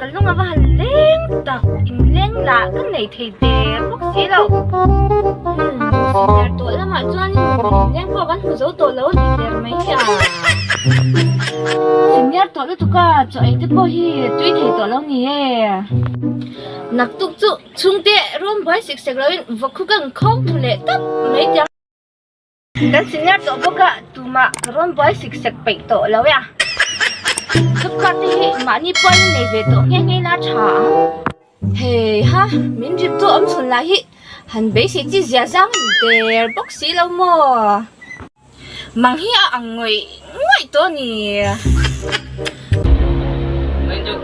ka lung a va han leng tak, inleng lah ka nei thei der bawk si lo. Senior tawh lamah chuanin inleng pawh kan hmu zo tawh lo a ni der mai hi a. Senior tawh lutuk a, chaw ei te pawh hi tui thei tawh lo ni e. Naktuk chu chhungte rawn buai sik sek loin vawkhu ka inkhawm thu leh tawp mai tiang. Kan senior tawh bawk a, tumah ka rawn buai sik sek peih tawh lo e a. Job card te hi mahni pualin nei ve tawh nghe nghe ila tha ang. Hei ha, min rip tu awm chhun lah hi han beisei chi zia zang a ni der bawk si lo maw? Mang hi a ang ngawih ngawih tawh a ni. Mai chu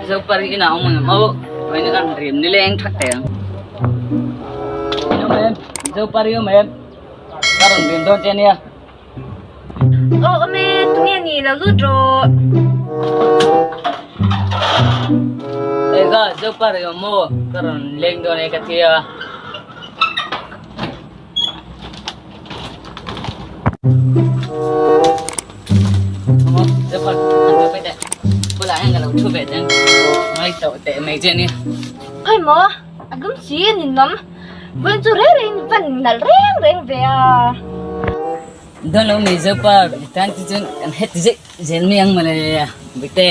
Zopari inah awm ang em aw, mai chu kan rim nileng thak teh ang. Zopari awm em? Ka rawn rin dawn che nia. Aw awm e, tunge ni lo lut rawh. Ega Zopa ri awm maw? Ka rawn leng dawn e ka ti a. Aw Zopa an lo pe teh. Bulah hian ka lo thu ve teh ang. Ngai tawh teh mai che nia. Khawi maw? A lum si a ni nawm. Vawiin chu reng reng in van nalh reng reng ve a. Dawn lo mi Zopa tan te chuan kan heti zet zel mai ang mawle Bute.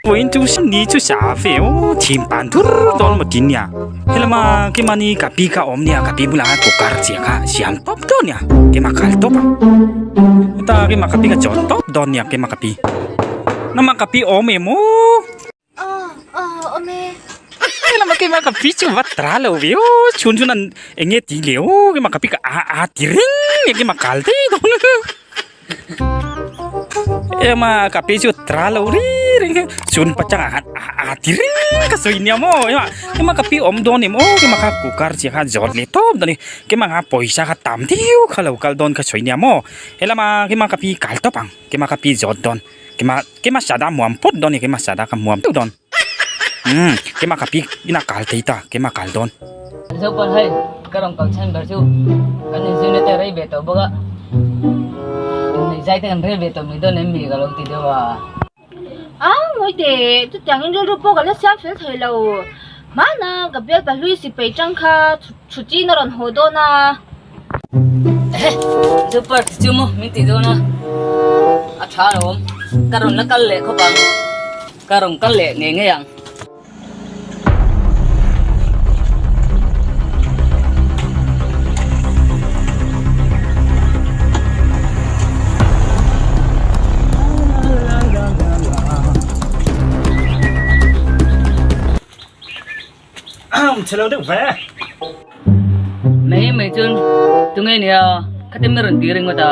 Vawiin chu ni chu sa ve aw thim pan thur dawn maw tin nia. Helama keimahni ka pi kha awm nia ka pi bulah khan kukar chiah kha siam tawp dawn nia keimah kal tawp ang. Heta keimah ka pi kha chawn tawp dawn nia keimah ka pi. Namah ka pi awm em aw. Lama keimah ka pi chu va tra lo ve aw chhun chhun an eng nge ti leh aw keimah ka pi ka a a ti reng nge keimah kal daih dawn ema ka pi chu tra lo ri reng chhun pachang ah khan a a ti reng ka sawi nia maw ema keimah ka pi awm dawn em aw keimah kha cooker chiah kha zawt leh tawp dawn a ni keimah kha pawisa kha tam deuh kha lo kal dawn ka sawi nia maw helama keimah ka pi kal tawp ang keimah ka pi zawt dawn. Keimah keimah sada muam phawt dawn a ni keimah sada ka muam deuh dawn umm keimah ka pi ina kal thei ta keimah kal dawn. Zopan hei ka rawn kal chhan ber chu kan inzirna te rei ve tawh bawk a inneih zai te kan rel ve tawh mai dawn em mi ka lo ti deuh a. A ngawi teh chutiangin rilru pawh ka la siam fel thei lo hmana ka bial pahlui sipai tang kha chhutin a rawn haw dawn a. Super ti chu maw min tih dawn a a tha alawm ka rawn la kal leh khawp ang ka rawn kal leh ngei ngei ang. Chhe lo deuh ve. Mai mai chuan tunge nia khati mi rawn ti ringawt a.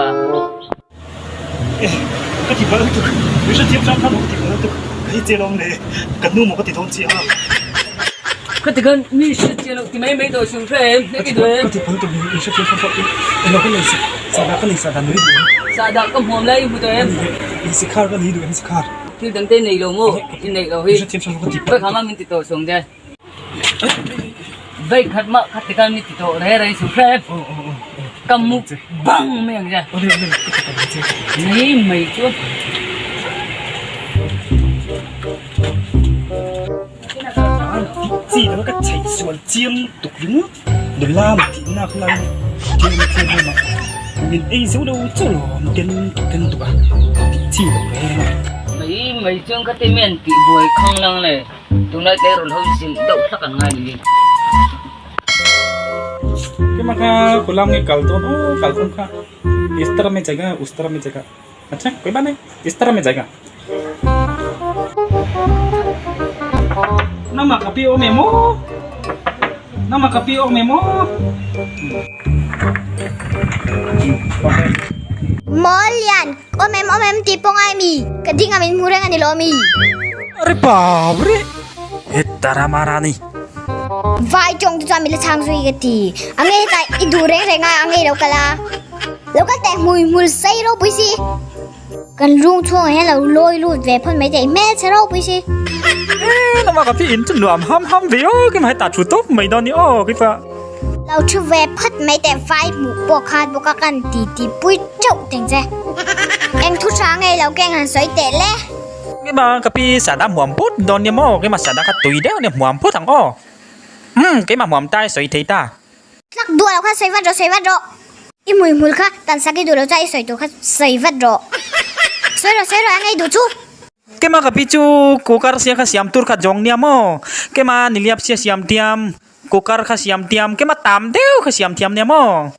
Ka ti bal lutuk mi hrethiam hram hram ka ti bal lutuk ka hi chian awm le ka nu maw ka ti dawn chiah a. Ka ti khan mi hrethiam loh ti mai mai tawh suh hre em ka ti duh em. Ka ti bal lutuk mi hrethiam hram hram eng lo ka nei sahdah ka nei sahdah nui duh em. Sahdah ka hmuam lai i hmu tawh em. Sikhar ka nei duh em sikhar. Thil dang te nei lo maw i neih lo hi. Vei khama min ti tawh sawng che. Vei khat mah khat ti khan min ti tawh reng reng suh hre. Ka mu bang mai ang che. Mai mai chu. Chi lo ka chei sual chiang tuk ringawt. Nula ma tih nak lai tlem tlem em a, min ei zo lo chauh lo awm ten tuk ten tuk a, tih chi lo reng a. Mai mai chuan ka ti men tih buai khang lang le, tunlai tleirawl ho zilh deuh hlak an ngai ni. Kema kha khulam nge kal dawn aw kal dawn kha is taraf mein jayega us taraf mein jayega acha koi baat nahi is taraf mein jayega. Nama ka pi awm em aw Nama ka pi awm em aw. Mawl lian awm em awm em tih pawh ngai mi ka ding a min hmu reng a ni lo mi. Are baap re heta rama ra ni. Vai tawng te chuan min la chhang zui ka ti. A nge hetah i duh reng reng a a ngei lo kal a. Lo kal teh hmui hmul sei ropui si. Kan room chhungah hian lo lawi lut ve phawt mai teh hmelchhe ropui si. E nama ka pi in chu nuam ham ham ve aw keimah heta thu tawp mai dawn ni aw keipah. Lo thu ve phawt mai teh vai hmuh pawh khan bawk a kan ti ti pui teuh teng che. Eng thu tha ngei lo keng han sawi teh le. Keimah ka pi sahdah hmuam put dawn nia maw? Keimah sahdah kha tui deuh nia hmuam put ang aw. Umm keimah hmuam ta i sawi thei ta. Tlak duah lo kha sawi vat rawh sawi vat rawh. I hmui hmul kha tan sak i duh lo chuan i sawi tur kha sawi vat rawh. Sawi rawh sawi rawh a ngei duh chu. Keimah ka pi chu cooker sia kha siam tur kha zawng nia maw? Keimah niliap sia siam tiam cooker kha siam tiam keimah tam deuh kha siam thiam nia maw?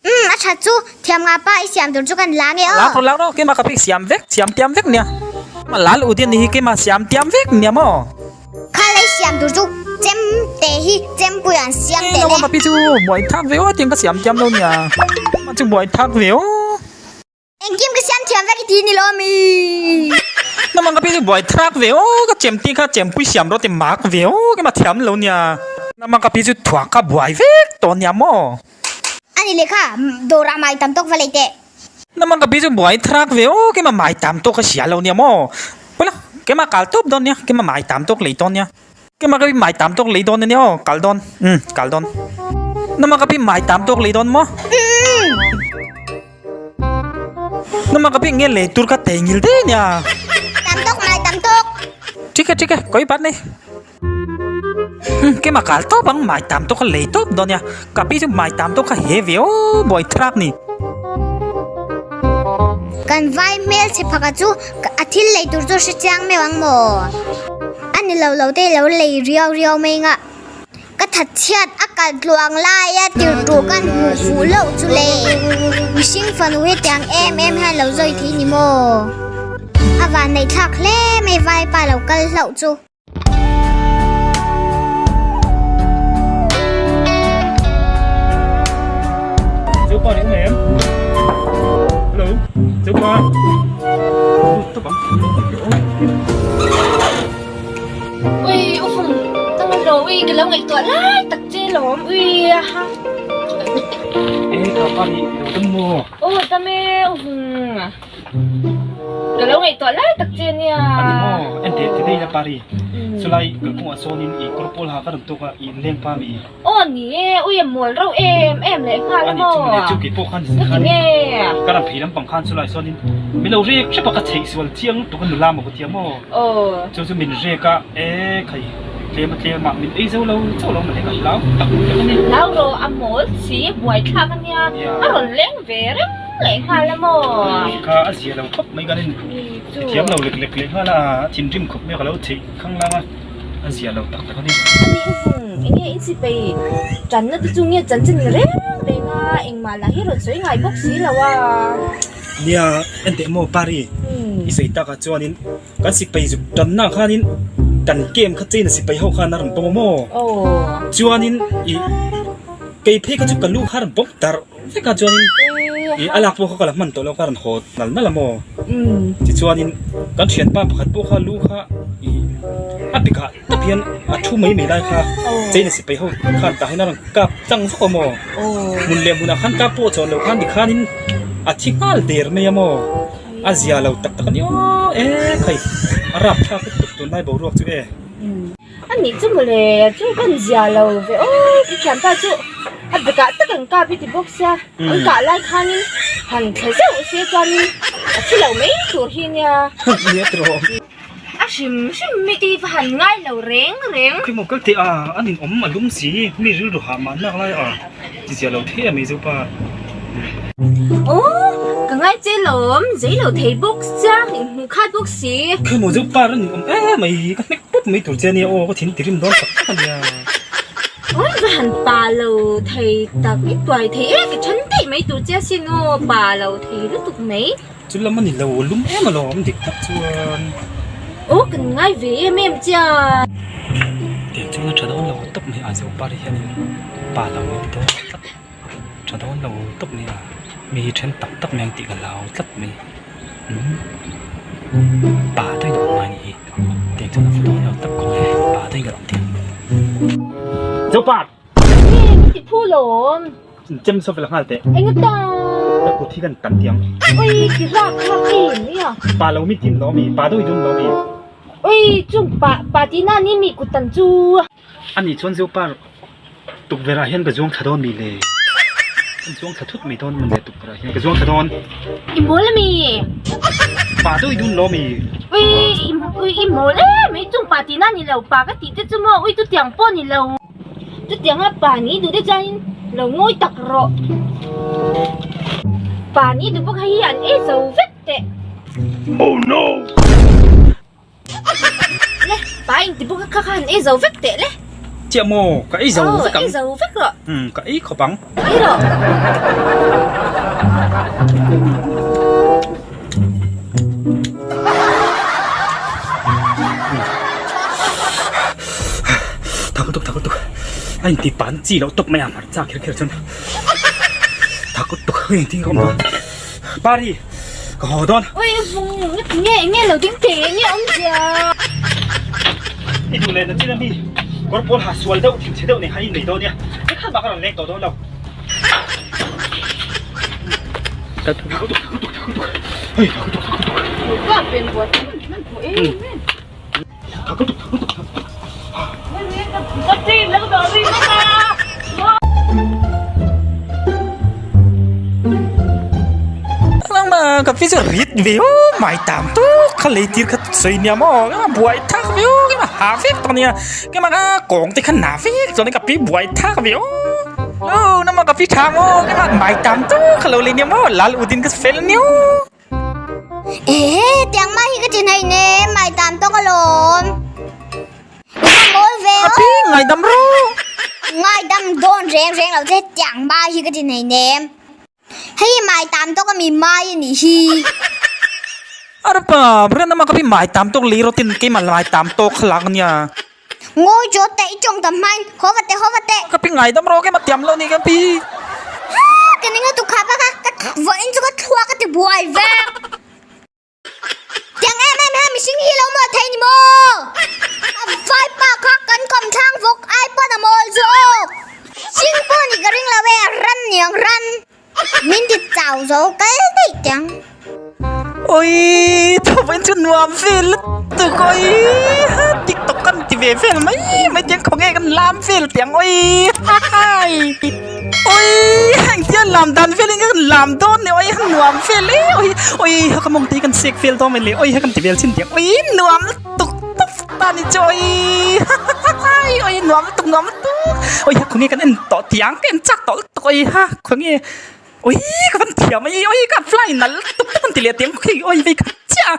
Umm a that chu, thiam nga pa i siam tur chu kan la nge aw. Lak rawh lak rawh keimah ka bik siam vek, siam tiam vek nia. Keimah lal u dian ni hi keimah siam tiam vek nia maw. Kha lei siam tur chu chem te hi chempui an siam teh le. Keimah ka pi chu buai thak ve aw tiang ka siam tiam lo nia. Keimah chu buai thak ve aw. Engkim ka siam thiam vek i ti ni lo mi. Namang ka pi chu buai thak ve aw ka chem ti kha chempui siam rawh ti mak ve aw keimah thiam lo nia. Namang ka pi chu thuak kha buai vek tawh nia maw. Ani lehkha dawrah mai tam tawk va lei teh. Namang ka pi chu buai thrak ve aw keimah mai tam tawk a hria lo nia maw. Pawila keimah kal tawp dawn nia keimah mai tam tawk lei dawn nia. Keimah ka pi mai tam tawk lei dawn ania aw kal dawn umm kal dawn. Namang ka pi mai tam tawk lei dawn maw. Namang ka pi nge lei tur ka thei ngil daih nia. Tam tawk mai tam tawk. Thik e thik e kawi bat nei. Umm keimah kal tawp ang mai tam tawk kha lei tawp dawn nia ka pi chu mai tam tawk kha he ve aw buai thlak ni. Kan vai hmel chhe phaka chu a thil lei tur chu hre chiang meuh ang maw? A ni lo lo te lo lei riau riau mai nga. Ka that chhiat a kal tluang laia tir tur kan hmuh fuh loh chu le. Mihring fanu hetiang em em hian lo zawi thei ni maw? A vanneih thlak hle mai vaipa lo kal hlauh chu. Châu Pa ni em? Hello, Châu Pa. Ui, u Phung, tang lo ui, ka lo ngaihtuah lai tak che lawm ui a ha. Ê, ka pa ni lo dam maw? Aw, dam e, u Phung. Ka lo ngaihtuah lai tak che nia. Ani maw, en teh teh daih la Pari. Chulai kalkawngah sawnin i kawr pawl ha ka rawn tawk a, i inleng pa mi. Aw ni e, ui a mawl reuh em em leh nghal Ani maw. chu mawle chu kei pawh khan Ka ti nge. Ka ram phei lampang khan chulai sawnin min lo rek hrep a ka chheih sual chiang lutuk a nula maw ka ti a maw. Aw. Chu chu min rek a, e khai tlem a tlem a min ei zo lo chauh lo mawle ka hlau tak tak a ni. Hlau rawh a mawl si buaithlak a nia, a rawn leng ve reng. Leh nghal a maw? Kha a zia lo khawp mai kan in thiam lo lek lek leh nghal a, a thinrim khawp mai a ka lo theih khang lang a, a zia lo tak tak a ni. Ani u hung, enge in sipei tanna te chu nge chanchin reng reng a, engmah lah hi rawn sawi ngai bawk si lo a. Nia, enteh maw Pari, i sawi takah chuanin kan sipei zuk tanna khanin kan camp kha cheina sipei ho khan a rawn pawm a maw? Chuanin i kei phei kha chu ka lu kha a rawn pawm tarh. Vekah chuanin ih a lak pawh kha ka la hman tawh lo ka rawn haw nal nal a maw tichuanin kan thianpa pakhat pawh kha lu kha ih a bikah tak hian a thu mai mai lai kha cheina sipai ho khan tah hian a rawn kap tlang vak a maw hmun leh hmunah khan kap pawh chawn lo khan tikhanin a thi nghal der mai a maw a zia lo tak tak a ni aw e khai a rapthlak lutuk tunlai boruak chu e. A nih chu mawle chu kan zia lo ve aw i thianpa chu a bekah tak an kap i ti bawk sia an kah lai khanin han thla zeuh se chuanin a thi lo mai tur hi nia a hrim hrim mi te hi va han ngai lo reng reng. Khi maw kal teh a an in awm a lum si mi rilru hah mah nak lai a ti zia lo thei a mai zo pa. Aw ka ngai che lawm zei lo thei bawk sia inhmuh khat bawk si. Khi maw zo pa ran in awm em mai ka hnek pawp mai tur che ania aw ka thin tirim dawn tak tak ania. Awi va han pa lo thei tak i tuai thei e ka then daih mai tur che asin aw pa lo thei lutuk mai. Chu lam a ni lo lum em alawm dik tak chuan. Aw kan ngai ve em em chia. Tiang chuan a tha dawn lo tawp mai a zo par hianin pa lo in ti dawn tlat. Tha dawn lo tawp mai a, mi hi then tak tak mai ang tih ka hlau tlat mai umm pa daih lo mai a ni hi tiang chuan a va dawn lo tak khawp e pa daih lo ang tiang. Zopa! Nge min ti phu lawm. Chem saw fel nghal teh. Eng ta. Ka kut hi kan tan tiang. Ui ti rak rak em mai a. Pa lo mi tin lo mi pa dawi dun lo mi. Ui chung pa pa ti na ni mi kut tan chu. Ani chuan Zopa tukverh ah hian ka zuang thla dawn mi le? Ka zuang thla thut mai dawn mawn le tukverh ah hian ka zuang thla dawn. I mawl ami? Pa deuh i dun lo mi? Ui ui i mawl em mai chung pa tihna ni lo pa ka tih te chu maw ui chutiang pawh ni lo. Chutianga pa ni duh te chuanin lo ngawi tak rawh. Pa ni duh bawk hei hi an ei zo vek teh. Oh no! Le pa in ti bawk a kha kha han ei zo vek teh le. Chiah maw ka ei zo vek ang. Ei zo vek rawh. Um ka ei khawp ang. Ei rawh. Thak lutuk thak lutuk a inti pan chi loh tawp mai a hmarcha kher kher chuan thak lutuk a inti ka awm dawn Pari ka haw dawn. Ui vung nge nge lo ding teh nge awm zia. I duh leh na chin ami kawr pawl ha sual deuh thinchhe deuh nei kha i nei dawn nia hei khan bak a rawn leng tawh dawn lo. Ka pi chu rit ve aw mai tam tuk kha lei tir kha sawi nia maw buai thak ve aw ha vek tawh nia Cái mà cổng thì khăn nà vết cho nên cái pi buai thác vì ô ô nó mà cái pi thang ô cái mà bài tam tu khalo lên nhá lal udin cái fel niu Ehe tiang mai hi ka tin hei ne mai tam to ka lom mawl ve ka pi ngai dam ro ngai dam don reng reng lo che tiang mai hi ka tin hei ne hei mai tam to ka mi mai ani hi Arpa bre nama ka pi mai tam tok li ro tin ke ma mai tam tok khalak nia Ngawi chu teh i tawng tam hmain haw va teh haw va teh. Ka pi ngai dam rawh ke ma tiam lo ni ka pi. Haa ka ning a tu khap a ka ka vawiin chu ka thluak ka ti buai vek. Tiang em em he mihring hi lo mawl thei ni maw? A vaipa kha kan kawm thlang vawk ai pawn a mawl zawk. Hring pawh ni ka ring lo e ran niang ran. Min ti chau zo kal daih tiang. Oi thawin chu nuam vel lutuk oi ha tiktok kan ti ve vel mai mai tiang khaw nge kan lam vel tiang oi ha hai oi heng tia lam dan vel in kan lam dawn ni oi ha nuam vel e oi oi ha ka mawng te hi kan sek vel dawn mai le oi ha kan ti vel chin tiang oi nuam lutuk tawp ta ni chu oi ha ha hai oi nuam lutuk nuam lutuk oi ha khaw nge kan en tawh tiang ka en chak tawh lutuk oi ha khaw nge Ui ka van thiam ai ui ka fly nal tuk tuk an ti leh tiang khi oi vei khat chiah a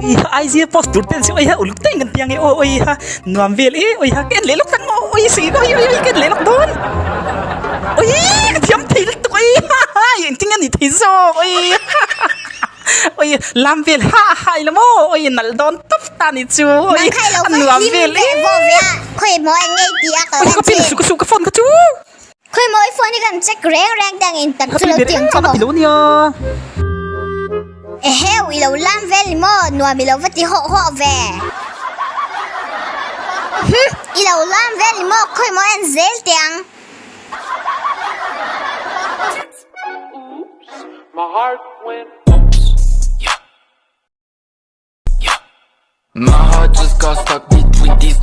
ui IG post tur ten si oi ha uluk teng kan tiang e oi ha nuam vel e oi ha ka en leh lawk tak maw oi si oi oi oi ka en leh lawk dawn ui ka thiam thei lutuk oi ha ha engtin nge ni thei zawk oi ha ha oi lam vel ha ha ila maw oi nal dawn tawp ta ni chu oi a nuam vel e oi ka pin su ka su ka phone ka chu. Khawi maw i phone hi kan check reng reng te ang in tak chu lo tiang chu maw. Eheu i lo lam vel ni maw nuam i lo va ti hawh hawh ve. Hum i lo lam vel ni maw khawi maw en zel tiang. My heart went My heart just got stuck between these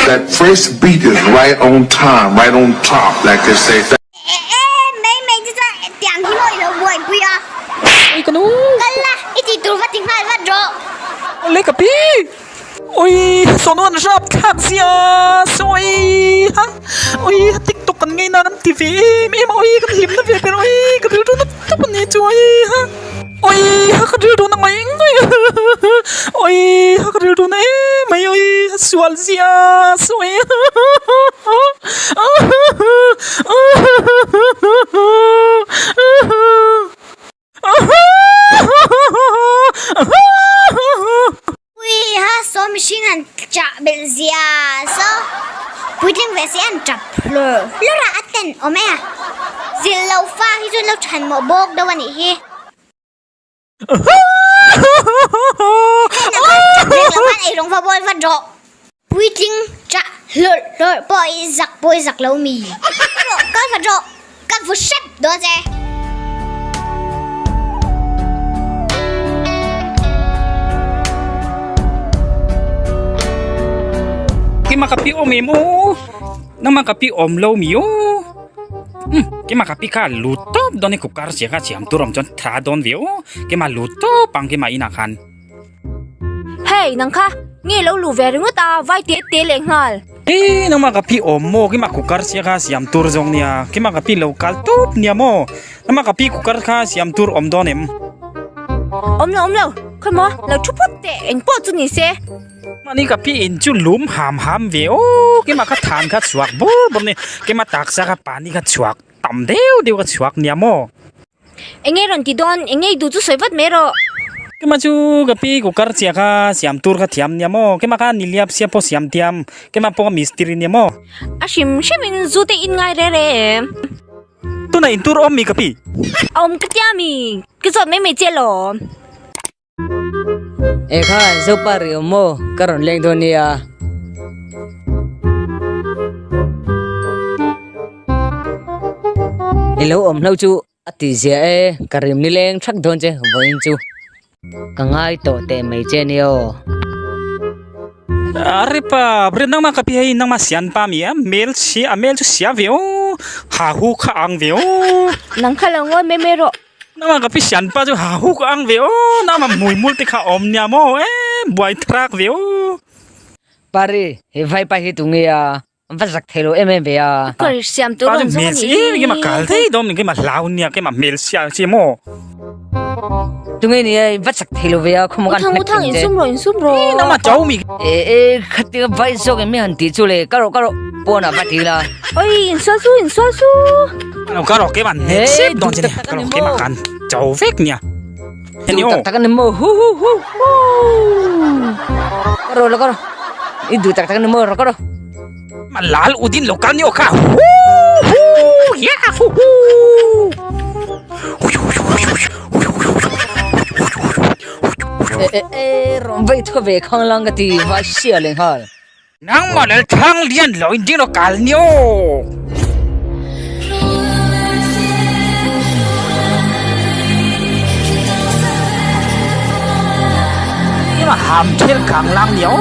That first beat is right on time, right on top, like they say. Eh eh mai mai chu chuan tiang hi maw i lo buaipui a. Oi ka nu. Kal la i tih tur va ti nghal vat rawh. Awle ka pi. Oi sawnu an rap thlak zia sawi ha oi tiktok kan ngei nan an ti ve em em a oi kan hlim na ve ber oi ka rilru na tawp a ni chu oi ha oi ha ka rilru na ngaih ngaih oi ha ka rilru na em mai oi ha sual zia sawi Ui ha saw mihring an chah belh zia saw puitling ve si an tap hlur hlur a a ten awm e a zil lo fa hi chu an lo than mawh bawk deuh a nih hi. Hei nang khan tap reng lo khan eirawng va bawl vat rawh. Puitling chah hlur hlur pawh i zak pawh i zak lo mi. Rawh kal vat rawh ka vu hrep dawn che. Keimah ka pi awm em aw nangmah ka pi awm lo mi aw. Umm keimah ka pi kha lut tawp dawn i cooker chiah kha siam tur awm chuan tha dawn viau keimah lut tawp ang keimah inah khan. Hey nang kha nge lo luh ve ringawt a vai te te leh nghal. Hey nangmah ka pi awm maw keimah cooker chiah kha siam tur zawng nia keimah ka pi lo kal tawp nia maw nangmah ka pi cooker kha siam tur awm dawn em. Awm lo awm lo khawi maw lo thu phawt teh engpawh chu ni se. Mahni ka pi in chu lum ham ham ve aw keimah kha than kha chhuak bur bur ni keimah taksa kha pani kha chhuak tam deuh deuh kha chhuak nia maw. Enge rawn ti dawn enge i duh chu sawi vat mai rawh. Keimah chu ka pi cooker chiah kha siam tur kha thiam nia maw keimah kha niliap sia pawh siam thiam keimah pawh mistiri nia maw. A hrim hrim in zu te in ngai re re em. Tunah in tur awm mi ka pi. Awm ka tia mi ka zawt mai mai che lawm. E kha zopa ri awm maw ka rawn leng dawn nia. I lo awm hlo chu a ti zia e ka rim ni leng thak dawn che vawiin chu ka ngai tawh teh mai che nia aw. Are pa ri nangmah ka pi hei nangmah sian pa mi a hmel si a hmel chu sia ve aw ha hu kha ang ve aw. Nang kha lo ngawi mai mai rawh. Nangmah ka pi sian pa chu ha huk ang ve aw nangmah hmuimul te kha awm nia maw e buai thrak ve aw. Pari he vai pa hi tunge a va zak thei lo em em ve a. Kawr siam tur rawn zawng a nih hi. Keimah kal thei dawn keimah hlau nia keimah hmel sia chi maw. Tunge ni a va zak thei lo ve a khawmaw kan Uthang uthang insum rawh insum rawh. Nangmah chau mi. E e khatia vai zawk em mi han tih chu le ka rawh ka rawh pawnah va ti la. Oi insual su insual su. Lo ka rawh keimah hnek sep dawn che ni ka rawh keimah khan cho vek nia. Hei duh tak tak ani maw hu hu hu hu. Ka rawh lo ka rawh i duh tak tak ani maw rawh ka rawh. Ma lal udin lo kal ni aw kha hu hu ya hu hu. E e e rawn vei thaw ve khanglang ka ti vai sia lenghal. Nangmah lal thang lian lo in ding lo kal ni aw. Nhưng mà hàm thel càng lang ni aw.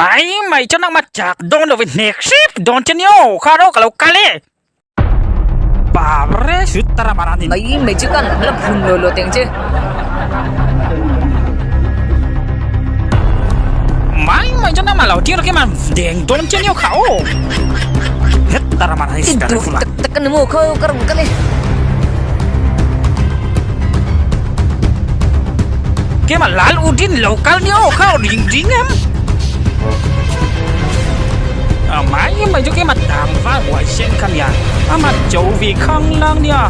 Mai mai cho nangmah chak dawn lovin hnek hrep dawn che ni aw kha ro ka lo kal e. Babre sut tara mana ni. Mai mai chu kan la phun lo lo teng che. Mai mai cho nangmah lo tir ke man deng dawn che ni aw kha aw. Het tara mana ni Tak tak kan mo kha ka ro kal e. Kema lal udin local ni aw kha ring ring em. À mai mai cho cái mặt đàm va huai sen kha nia a mặt châu vì khang lang nia.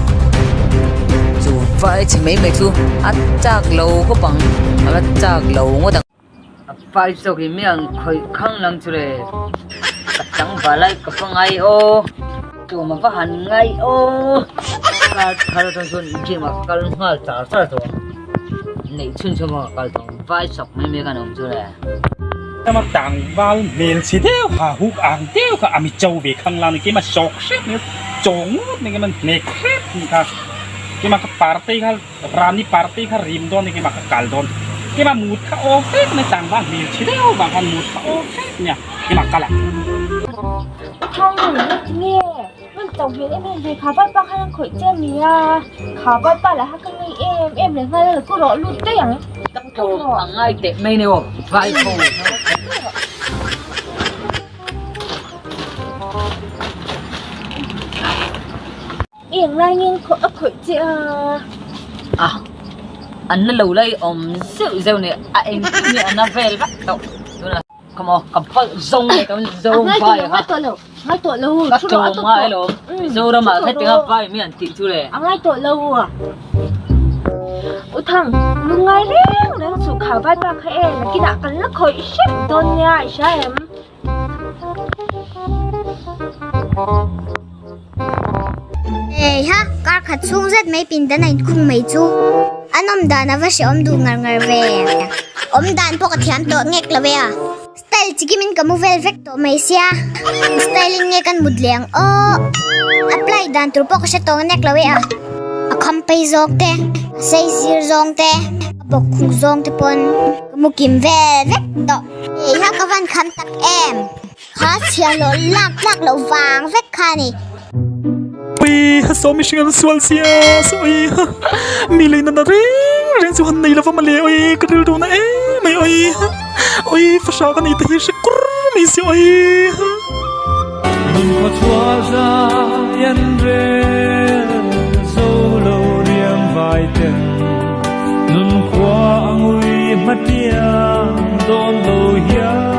Chu vai che mai mai chu a chak lo khawp ang a la chak lo ngawt ang. A vai zawk hi mi ang khawih khang lang chu le ka chang valai ka va ngai aw tum a va han ngai aw kar thar atang chuan gym ah ka kal nghal char char tawh ang neih chhun chhun pawh ka kal tawh ang vai chawk mai mai khan a awm chu le. Kama tlangval hmel chhe deuh ha huk ang deuh kha a mi cho ve khang lang ni keimah sawk hrep mai chaw ngawt mai keimah hnek hrep ni kha keimah ka party kha Rani party kha rim dawn ni keimah ka kal dawn keimah mut kha aw vek mai tlangval hmel chhe deuh vang khan mut kha aw vek nia keimah kal ang. Thang nge rawn to hmel em em ve kha vaipa khan an khawih che a ni a kha vaipa lah kha ka ngei em em leh nghal a lo ku rawh lut daih ang. Ka to a ngai teh mai ni aw vai ho. Eng lai nge a khawih che a? A, an na lo lai awm zeuh zeuh nih a eng nge a na vel vek tawh tunah come on ka palh zawng leh ka zawng vai a ngai tawh lo ngai tawh lo ka tlawm ngai lo Mizoram ah hetiang a vai mi an tih chu le a ngai tawh lo U Thang lungngai reng reng chu kha vai pa kha e nakinah kan la khawih hrep dawn nia i hria em? Hei ha, kar khat chhung zet mai pindan a inkhung mai chu a nawm dan a va hrehawm duh ngar ngar ve. Awm dan pawh ka thiam tawh ngek lo e a. Style chikimin ka mu vel vek tawh mai sia. Eng style in nge kan mut leh ang aw. Apply dan tur pawh ka hre tawng nek lo e a. A kham phei zawng te, a sei sir zawng te, a bawk khung zawng te pawn ka mu kim vel vek tawh. Hei ha ka van kham tak em. Kha chhiahhlawh lak tlak loh vang vek kha a ni. Ui ha saw mihring an sual sia saw ui ha mi lei nana reng reng chu han nei lova mawle ui ka rilru na em mai ui ha ui fahra ka nei te hi hre kur mai si ui ha. Nun khaw chhuah zai an rel zo lo riang vai ten nun khua a ngui hmatiang dawn lo hian.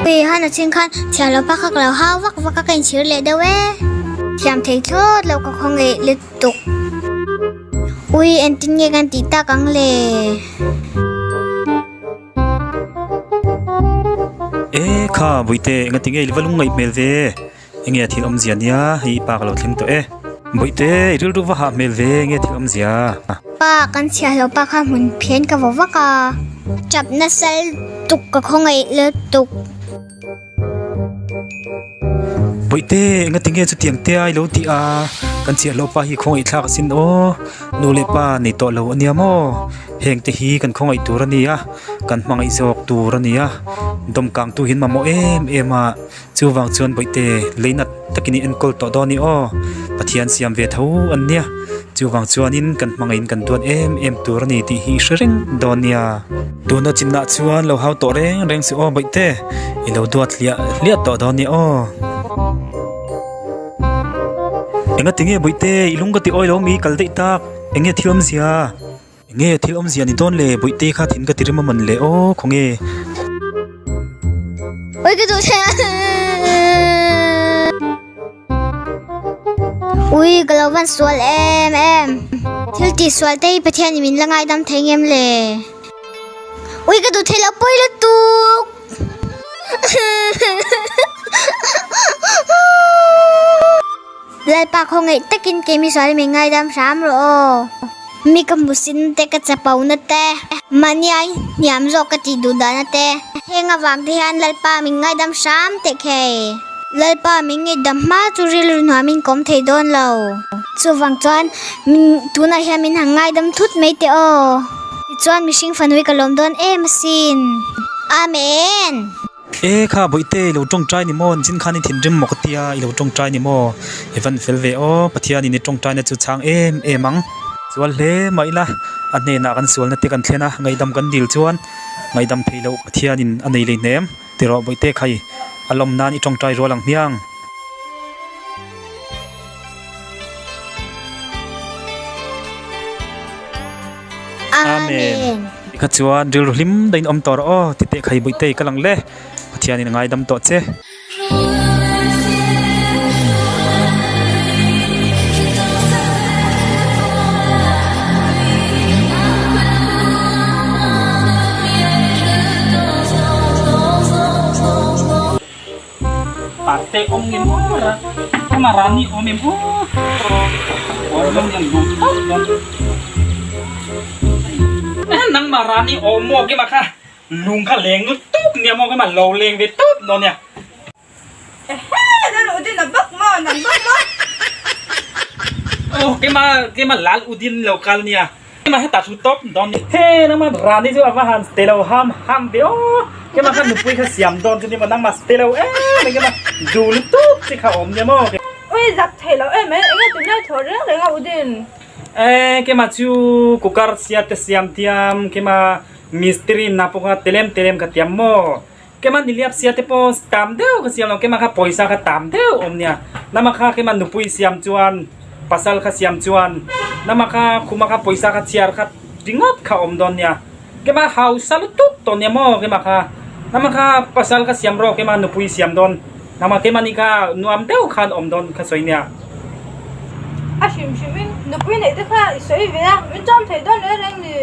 Ui han a chhing khan thiam lo pakhat lo hau vak vak a ka inchhir leh deuh e. Thiam thei thlawt lo ka khawngaih lutuk. Ui engtin nge kan tih tak ang le. E kha Bawihte engati nge i va lung ngaih hmel ve? Enge a thil awmzia nia hei i pa ka lo thleng tawh e. Bawihte i rilru va hah hmel ve enge thil awmzia? Pa kan chhiahlo pa kha hmun phian ka vaw vak a, tap nasal tuk ka khawngaih lutuk. Bawihte engati nge chutiang te a i lo tih a? Kan chhiahlo pa hi khawngaih thlak asin aw, nu leh pa nei tawh lo ania maw? Heng te hi kan khawngaih tur a ni a, kan hmangaih zawk tur a ni a, dawmkang tu hian mamawh em em a, chuvang chuan bawihte leinat takin i enkawl tawh dawn i aw, Pathian siam ve tho an nia, chuvang chuanin kan hmangaihin kan duat em em tur a ni tih hi i hre reng dawn nia. Tuna chinah chuan lo hau tawh reng reng suh aw bawihte, i lo duat hliah hliah tawh dawn nia aw. Engati nge bawihte i lung ka ti awi lo mi kal daih tak, enge thil awmzia? Enge thil awmzia ni dawn le Bawihte kha thin ka ti rim a man le aw khawnge. Oi ka duh thei a Ui ka lo van sual em em Thil tih sual te hi Pathian in min la ngaidam thei ngem le Ui ka duh thei lo pawi lutuk Lalpa khawngaih takin keimi sual min ngaidam hram rawh aw. Mi ka hmusin te ka chapona te, mahni ai hniam zawk ka tih duh dahna te, heng avang te hian Lalpa min ngaidam hram teh khei. Lalpa min ngaihdam hma chu rilru hnuamin ka awm thei dawn lo. Chuvang chuan min tunah hian min han ngaidam thut mai teh aw. Tichuan mihring fanui ka lawm dawn em asin. Amen. E kha Bawihte i lo tawngtai ni maw? Nichin khan i thinrim maw ka tia i lo tawngtai ni maw? I van fel ve aw, Pathianin i tawngtaina chu chhang em em ang. Sual hle mah ila a hnenah kan sualna te kan thlen a, ngaihdam kan dil chuan ngaihdam theih loh Pathianin a nei lei hnem. Tirawh Bawihte khai a lawm nan i tawngtai rual ang hmiang. Amen. Tikha chuan rilru hlim dahin awm tawh rawh aw titeh khai buitei ka lang le Pathianin a ngaidam tawh che. Parte awm ngem aw ra ama rani awm em aw awm lo niang duh tawp dawn nangmah rani awm maw kima kha lung kha leng lut tawp nia maw kima lo leng ve tawp dawn nia. Ehe lal udin a bak maw nang bak maw. Aw kima kima lal udin lo kal nia. Kema heta thu tawp dawn ni. He nangmah Rani chu a va han ste lo ham ham ve aw. Kema kha nupui kha siam dawn chu ni maw nangmah ste lo em mai kema duh lutuk chi kha awm nia maw. Ui zak thei lo em mai enge tunlai thaw reng reng a Udin. E kema chu cooker sia te siam thiam kema mistiri na pawh kha telem telem kha tiam maw. Kema niliap sia te pawh tam deuh ka siam lo kema kha pawisa kha tam deuh awm nia nama kha kema nupui siam chuan pasal kha siam chuan nama kha khuma kha pawisa kha chhiar kha ringawt kha awm dawn nia kema hausa lutuk tawh nia maw kema kha nama kha pasal kha siam rawh kema nupui siam dawn nama kema ni kha nuam deuh khan awm dawn kha sawi nia. A hrim hrim in nupui neih te kha i sawi ve a min chawm thei dawn reng reng ni.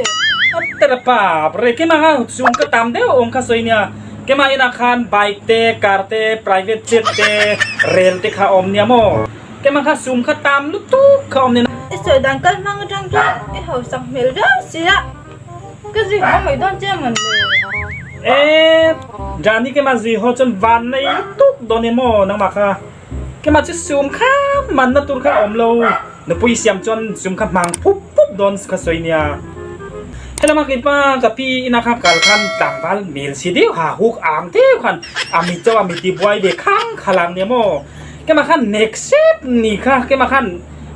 Tara pa re kema kha chung ka tam deuh awm kha sawi nia. Keimah inah khan bike te, car te, private jet te, rel te kha a awm nia maw? Keimah kha sum kha tam lutuk kha a awm nia. I sawi dan kal hmang atang chuan i hausak hmel viau si a, ka zui haw mai dawn che mawn le. E, Jani keimah zui haw chuan van nei lutuk dawn em aw nangmah kha. Keimah chu sum kha manna tur kha a awm lo. Nupui siam chuan sum kha hmang pup pup dawn kha sawi nia. Helama keipa ka pi ina kha kal khan tlangval mel si deuh ha huk ang deuh khan a mi cho a mi ti buai ve khang khalang nia maw. Keimah khan nek sep ni kha keimah khan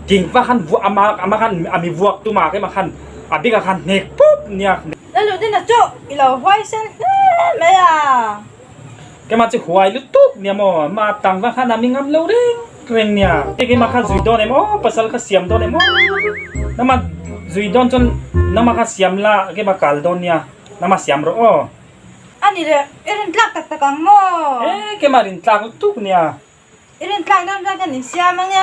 tingva khan vuah ama ama khan a mi vuak tuma keimah khan a bik ah khan hnek pup nia. Laludina chu i lo huaisen hle mai a. Keimah chu huai lutuk nia maw, mah tangva khan a mi ngam lo reng reng nia. Keimah kha zui dawn em aw, pasal kha siam dawn em aw. Nangmah zui dawn chuan nangmah kha siam la, keimah kal dawn nia, nangmah siam rawh aw. A ni le, i rin tlak tak tak ang maw? E, keimah rin tlak lutuk nia. I rin tlak dawn chuan kan insiam ang e.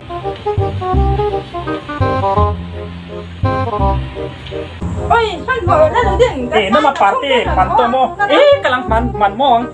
Oi, hmanhmawh la lo ding. E, nama parte, man to mo. E, kalang man, man mo ang.